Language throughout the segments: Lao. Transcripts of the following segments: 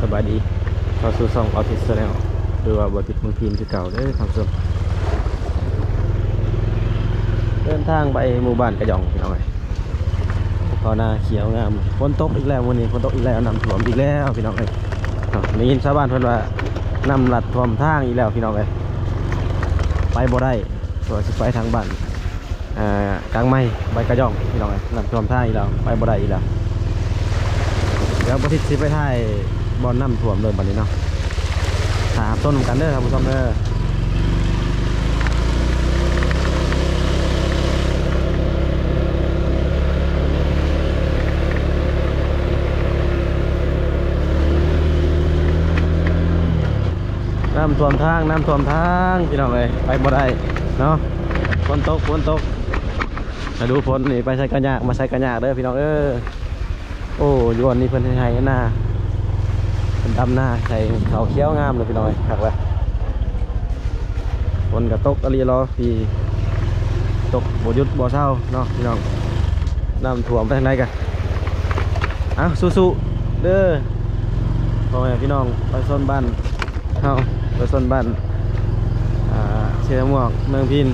ສະບາຍດີ ເຂົ້າສູ່ຊ່ອງ Office Channel ຫຼືວ່າບໍ່ຕິດເມືອງພີນຄືເກົ່າເດີທ່ານຜູ້ຊົມ. ເດີນທາງໄປໝູ່ບ້ານກະຢອງພີ່ນ້ອງເອີຍ. ເຂົ້ານາຂຽວງາມ. ຝົນຕົກອີກແລ້ວມື້ນີ້ ຝົນຕົກອີກແລ້ວ ນ້ຳຖ້ວມອີກແລ້ວພີ່ນ້ອງເອີຍ. ເນາະ ໄດ້ຍິນຊາວບ້ານເພິ່ນວ່າ ນ້ຳລັດຖ້ວມທາງອີກແລ້ວພີ່ນ້ອງເອີຍ. ໄປບໍ່ໄດ້ ວ່າຊິໄປທາງບ້ານ ອ່າ ກາງໄມ້ ໄປກະຢອງພີ່ນ້ອງເອີຍ. ນ້ຳຖ້ວມທາງອີກແລ້ວ ໄປບໍ່ໄດ້ອີກແລ້ວ. ດຽວບໍ່ທິດຊິໄປຖ່າຍບ່ອນນ້ຳຖ້ວມເລີຍບັດນີ້ເນາະ. ຖ້າຮັບຊົມນຳກັນເດີທ່ານຜູ້ຊົມເດີ. ນ້ຳຖ້ວມທາງ ນ້ຳຖ້ວມທາງພີ່ນ້ອງເອີຍ ໄປບໍ່ໄດ້ເນາະ. ຝົນຕົກ ຝົນຕົກ ລະດູຝົນນີ້ ໄປໃສກະຍາກ ມາໃສກະຍາກເດີພີ່ນ້ອງເອີຍ. ໂອ້ ຢູ່ອັນນີ້ເພິ່ນເຮັດໄຮ່ເຮັດນາ ເພິ່ນດຳນາ ໃສ່ເຂົ້າຂຽວງາມເລີຍພີ່ນ້ອງເອີຍ. ຄັກແລ້ວ ຝົນກະຕົກອີ່ຫຼີເນາະ ປີຕົກບໍ່ຢຸດບໍ່ເຊົາເນາະພີ່ນ້ອງ. ນ້ຳຖ້ວມໄປທາງໃດກະ ເອົ້າ ສູ້ໆເດີ ພໍ່ແມ່ພີ່ນ້ອງປະຊາຊົນບ້ານເຮົາ ປະຊາຊົນບ້ານ ອ່າ ເຊຕະມ່ວງ ເມືອງພີນ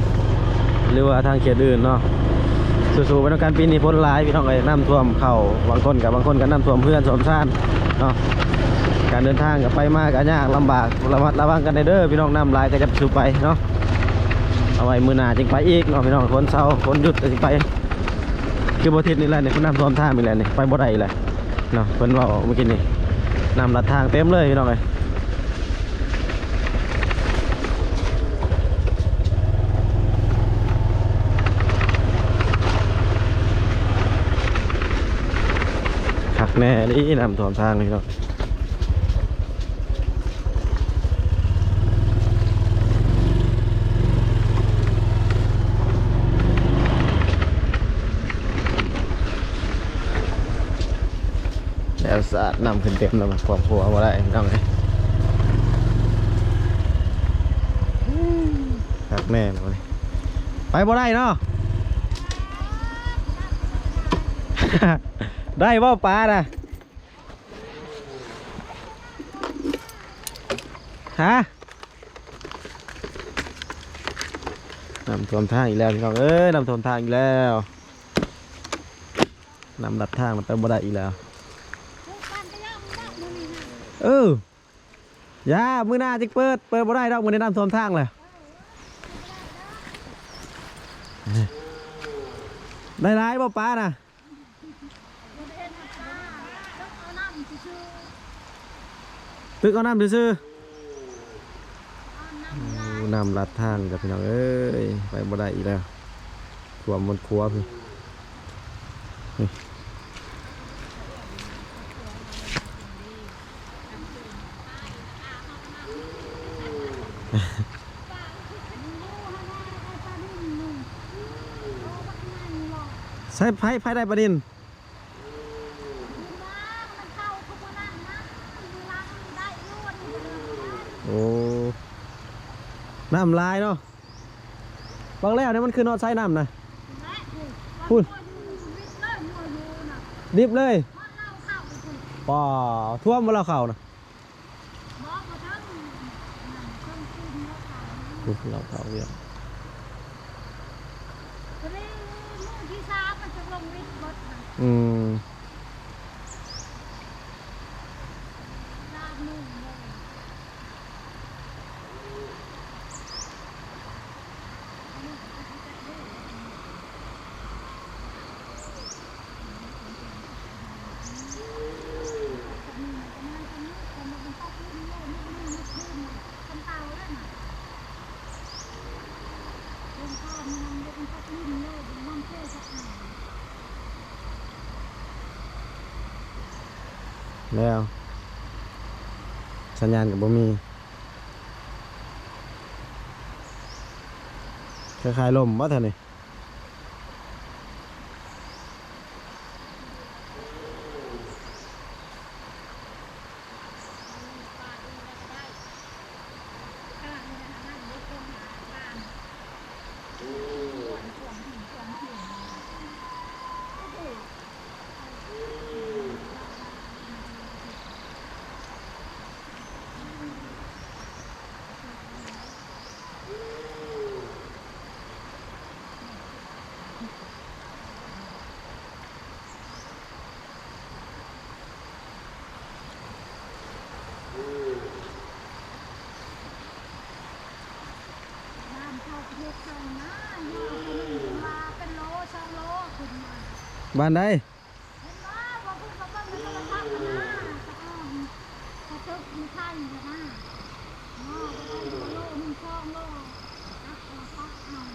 ຫຼືວ່າທາງເຂດອື່ນເນາະ. ສູ້ໆໄປນຳກັນ ປີນີ້ຝົນຫຼາຍພີ່ນ້ອງເອີຍ. ນ້ຳຖ້ວມເຂົ້າ ບາງຄົນກະ ບາງຄົນກະນ້ຳຖ້ວມເຮືອນຖ້ວມຊານເນາະ. ການເດີນທາງກະໄປມາກະຍາກລຳບາກ ລະມັດລະວັງກັນແດ່ເດີພີ່ນ້ອງ. ນ້ຳຫຼາຍກະຢ່າສູ່ໄປເນາະ ເອົາໄວ້ມື້ໜ້າຈຶ່ງໄປອີກເນາະພີ່ນ້ອງ. ຝົນເຊົາ ຝົນຢຸດກະຊິໄປ. ຄືບໍ່ທິດນີ້ແຫຼະນີ້ ນ້ຳຖ້ວມທາງນີ້ແຫຼະນີ້ ໄປບໍ່ໄດ້ອີກແລ້ວເນາະ. ເພິ່ນເວົ້າມື້ກີ້ນີ້ ນ້ຳລັດທາງເຕັມເລີຍພີ່ນ້ອງເອີຍ. ຄັກແນ່ອີ່ຫຼີ ນ້ຳຖ້ວມທາງນີ້ເນາະ. ແລ້ວສາດນ້ຳຂຶ້ນເຕັມແລ້ວ ຄອບຄົວບໍ່ໄດ້ພີ່ນ້ອງເອີຍ. ຄັກແນ່ ໄປບໍ່ໄດ້ເນາະ. ໄດ້ບໍ່ປານະ? ຮະ? ນ້ຳຖ້ວມທາງອີກແລ້ວພີ່ນ້ອງເອີຍ ນ້ຳຖ້ວມທາງອີກແລ້ວ. ນ້ຳລັດທາງ ໄປບໍ່ໄດ້ອີກແລ້ວ. ເອີ ຢ່າ ມື້ໜ້າຈຶ່ງເປີດ ເປີດບໍ່ໄດ້ດອກ ມື້ນີ້ນ້ຳຖ້ວມທາງແຫຼະ. ໄດ້ຫຼາຍບໍ່ປານະ? ຕຶກເອົານ້ຳຊື່ໆ. ໂອ້ ນ້ຳລັດທາງຈ້ະພີ່ນ້ອງເອີຍ ໄປບໍ່ໄດ້ອີກແລ້ວ ຖ້ວມໝົດຂົວພຸ້ນ. ໃສ ໃຜ ໃຜໄດ້ປານິນ? ໂອ້ ນ້ຳຫຼາຍເນາະ. ບາງແລ້ວນີ້ມັນຂຶ້ນຮອດໃສນ້ຳນະ? ພຸ້ນ ດິບເລີຍ. ປາ ຖ້ວມບໍ່ລາວເຂົ້ານະ? ບໍ່ ບໍ່ເຖິງ ນັ້ນເພິ່ນຂຶ້ນເຂົາເຂົ້າ ຂຶ້ນເຂົາເຂົ້າວຽກ ພໍດີມື້ທີສາມມັນຈະລົງວິດເບິດນະ. ອືມ ສາມໂມງເລີຍ. ແລ້ວ ສັນຍານກໍບໍ່ມີ ຄ້າຍໆລົມບໍ່ແຖວນີ້. ໂອ້ ບ້ານໃດ? ເຫັນບໍ່? ບໍ່ເພິ່ນກໍເບິ່ງໃນໂທລະທັດຫັ້ນນະ ສະອອນ ກະຕຶກຢູ່ໄທຫັ້ນນະ ເນາະ ໄດ້ໂລໜຶ່ງສອງໂລ ຕັກເອົາ ຕັກເອົາ.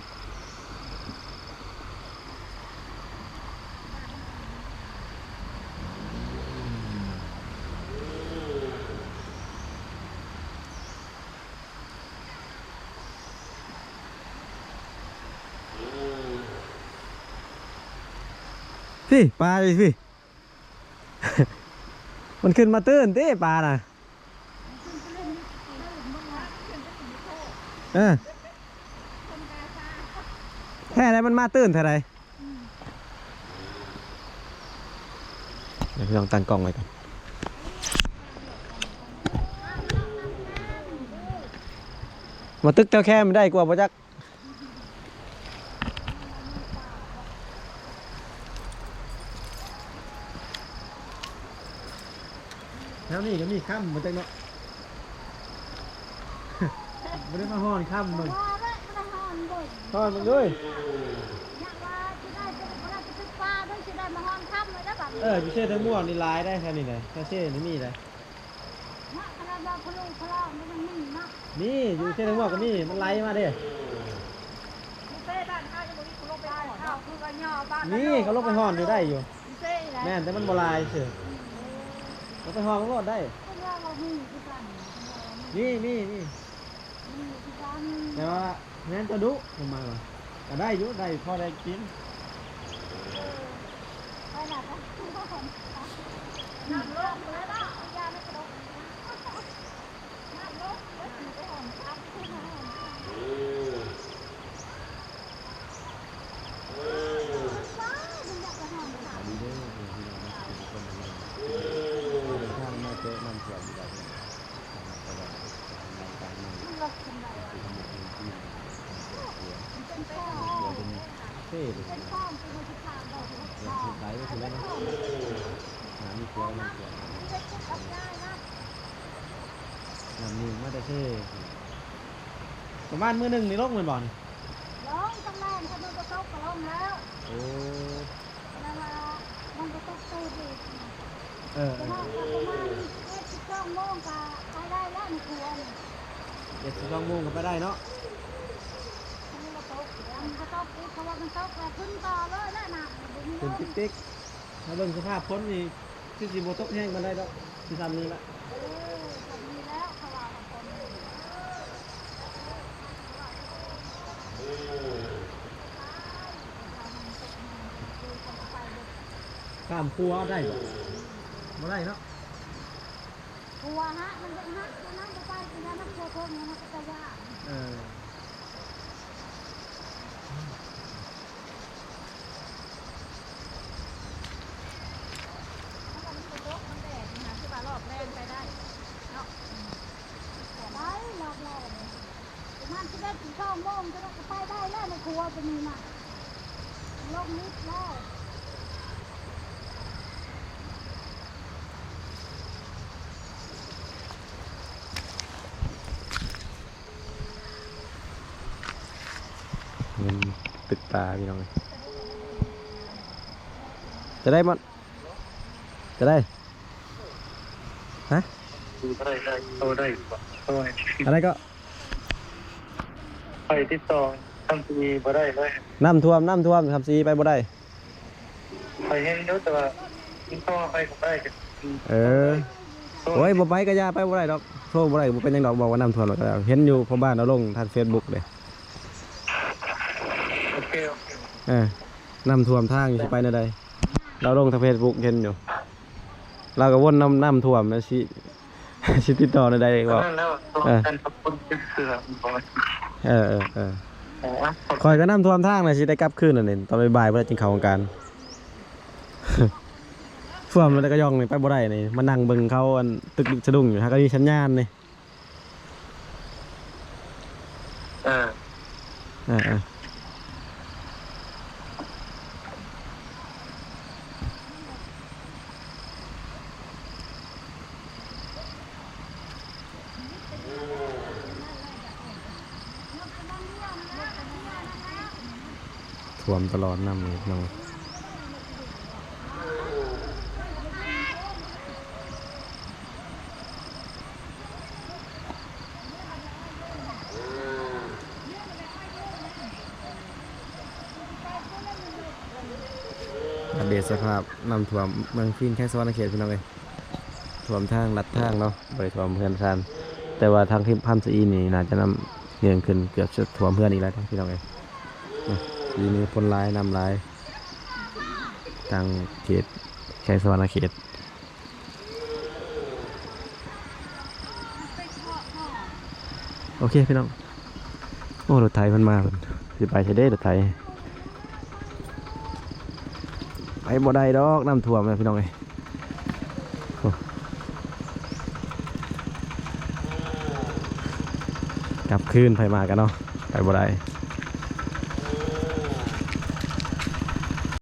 ພີ້ ປາຢູ່ພີ້ ມັນຂຶ້ນມາຕື່ນຕິປານະ ເອີ ແທ້ໃດ ມັນມາຕື່ນແທ້ໃດ. ດຽວພີ່ນ້ອງຕັ້ງກ້ອງໄວ້ກ່ອນ ມາຕຶກແຖວແຄມໄດ້ກວ່າບໍ່ຈັກ ແຖວນີ້ກໍມີຄຳບໍ່ຈັກເນາະ ບໍ່ໄດ້ມາຮອນຄຳເບິ່ງ ຮອນເບິ່ງເດີ ເອີ ຢູ່ເຊຕະມ່ວງນີ້ຫຼາຍໄດ໋ ແຖວນີ້ນະ ແຖວເຊນີ້ມີໄດ໋ ເນາະ ຂະໜາດວ່າພະໂລງພະລອງມັນຍັງມີເນາະ ມີ ຢູ່ເຊຕະມ່ວງກໍມີ ມັນໄຫຼມາເດ້ ຢູ່ເຊບ້ານເຮົາຍັງບໍ່ມີຜູ້ລົງໄປຮອດເນາະ ຄືວ່າຍໍບ້ານ ມີ ເຂົາລົງໄປຮອດຢູ່ໄດ້ຢູ່ ຢູ່ເຊແຫຼະ ແມ່ນ ແຕ່ມັນບໍ່ຫຼາຍຊື່ ເຂົາໄປຮອດມັນໂລດໄດ້ ເພິ່ນວ່າບໍ່ມີຄືກັນ ມີ ມີ ມີ ມີຄືກັນ ແຕ່ວ່າ ແມ່ນຈະດຸ ຜົມໝາຍວ່າ ກໍໄດ້ຢູ່ ໄດ້ພໍໄດ້ກິນ ເອີ ໄປລະ ນ້ຳລົງແລ້ວເນາະ ຢາໃນກະດົກ ນ້ຳລົງແລ້ວຊິໄປຫອມຄັບ ນ້ຳນີ້ມາແຕ່ເຊ ປະມານມື້ໜຶ່ງນີ້ລົງແມ່ນບໍ່ນີ້? ລົງ ຕ້ອງແມ່ນ ຄັນມັນບໍ່ຕົກກໍລົງແລ້ວ ໂອ້ ແຕ່ວ່າມັນບໍ່ຕົກຕື່ມອີກ ເອີ ເອີ ປະມານສິບເອັດ ສິບສອງໂມງກໍໄປໄດ້ແລ້ວໃນຂົວນີ້ ສິບເອັດ ສິບສອງໂມງກໍໄປໄດ້ເນາະ ມັນບໍ່ຕົກ ມັນບໍ່ຕົກອີກ ເພາະວ່າມັນຕົກແລ້ວຂຶ້ນຕໍ່ເລີຍແລ້ວນະ ຂຶ້ນຕິກໆ ຖ້າເບິ່ງສະພາບຝົນນີ້ ຄືຊິບໍ່ຕົກແຮງປານໃດດອກ ຄືຊ່ຳນີ້ລະ ເອີ ຊ່ຳນີ້ແລ້ວ ເຂົາວ່າວ່າຝົນ ຂ້າມຂົວໄດ້ບໍ່? ບໍ່ໄດ້ເນາະ ຂົວຫະ ມັນເປັນຫະ ຕົວນັ້ນຕົວໄປ ຕົວນັ້ນຕົວເທິງ ມັນກໍຈະຍາກ ເອີ. ມັນກໍມີແຕ່ຕົກ ມັນແດດນີ້ນະ ຄືວ່າລອບແລງໄປໄດ້ເນາະ ໄດ້ລອບແລງ ປະມານສິບເອັດ ສິບສອງໂມງ ຈະໄດ້ ກໍໄປໄດ້ແລ້ວ ໃນຂົວຕົວນີ້ນະ ລົງລິດແລ້ວ. ເງິນຕຶກປາພີ່ນ້ອງເອີຍ ຈະໄດ້ໝົດ ຈະໄດ້ ຮະ ໄດ້ ໄດ້ ໂຕໄດ້ ໂຕໄດ້ ອັນໃດກໍ ໄປຕິດຕໍ່ຄຳສີບໍ່ໄດ້ເລີຍ ນ້ຳຖ້ວມ ນ້ຳຖ້ວມ ຄຳສີໄປບໍ່ໄດ້. ຂ້ອຍເຫັນຢູ່ ແຕ່ວ່າຕິດຕໍ່ໃຜກໍໄປ ເອີ ໂອ້ຍ ບໍ່ໄປກໍຢ່າ ໄປບໍ່ໄດ້ດອກ ໂທບໍ່ໄດ້ກໍບໍ່ເປັນຫຍັງດອກ ບອກວ່ານ້ຳຖ້ວມແລ້ວກໍແລ້ວ ເຫັນຢູ່ພໍ່ບ້ານເອົາລົງທາງເຟສບຸກເດ້ ໂອເຄ ໂອເຄ ເອີ ນ້ຳຖ້ວມທາງ ຊິໄປແນວໃດ ລາວລົງທາງເຟສບຸກ ເຫັນຢູ່ ລາວກໍວົນນຳນ້ຳຖ້ວມ ແລ້ວຊິ ຊິຕິດຕໍ່ແນວໃດ ເວົ້າ ນັ້ນແລ້ວ ເອີ ແມ່ນຂອບຄຸນເທື່ອ ເອີ ເອີ ເອີ ເອີ ຂ້ອຍກໍນ້ຳຖ້ວມທາງນະ ຊິໄດ້ກັບຄືນແລ້ວນີ້ ຕອນບ່າຍໆ ບໍ່ໄດ້ກິນເຂົ້າກາງການ ຖ້ວມແລ້ວກະຍ່ອງນີ້ໄປບໍ່ໄດ້ນີ້ ມານັ່ງເບິ່ງເຂົາອັນຕຶກດິກສະດຸ້ງຢູ່ ຫາກະມີສັນຍານນີ້. ເອີ ເອີ ເອີ ຖ້ວມຕະຫຼອດນ້ຳນີ້ພີ່ນ້ອງ. ສະພາບນ້ຳຖ້ວມເມືອງພີນ ແຂວງສະຫວັນນະເຂດ ພີ່ນ້ອງເອີຍ. ຖ້ວມທາງລັດທາງເນາະ, ບໍ່ໄດ້ຖ້ວມເຮືອນຊານ, ແຕ່ວ່າທາງທີມພາມສະອີນີ້ ໜ້າຈະນ້ຳເຫຍື້ອງຂຶ້ນເກືອບຈະຖ້ວມເຮືອນອີກແລ້ວ ພີ່ນ້ອງເອີຍ. ອືມ ປີນີ້ຝົນຫຼາຍ ນ້ຳຫຼາຍ ທາງເຂດແຂວງສະຫວັນນະເຂດ. ໂອເຄ ພີ່ນ້ອງ. ໂອ້ ລົດໄຖເພິ່ນມາ ເພິ່ນຊິໄປໃສເດ້ ລົດໄຖ. ໄປບໍ່ໄດ້ດອກ ນ້ຳຖ້ວມແລ້ວ ພີ່ນ້ອງເອີຍ. ໂອ້ ກັບຄືນ ໃຜມາກັນເນາະ ໄປບໍ່ໄດ້.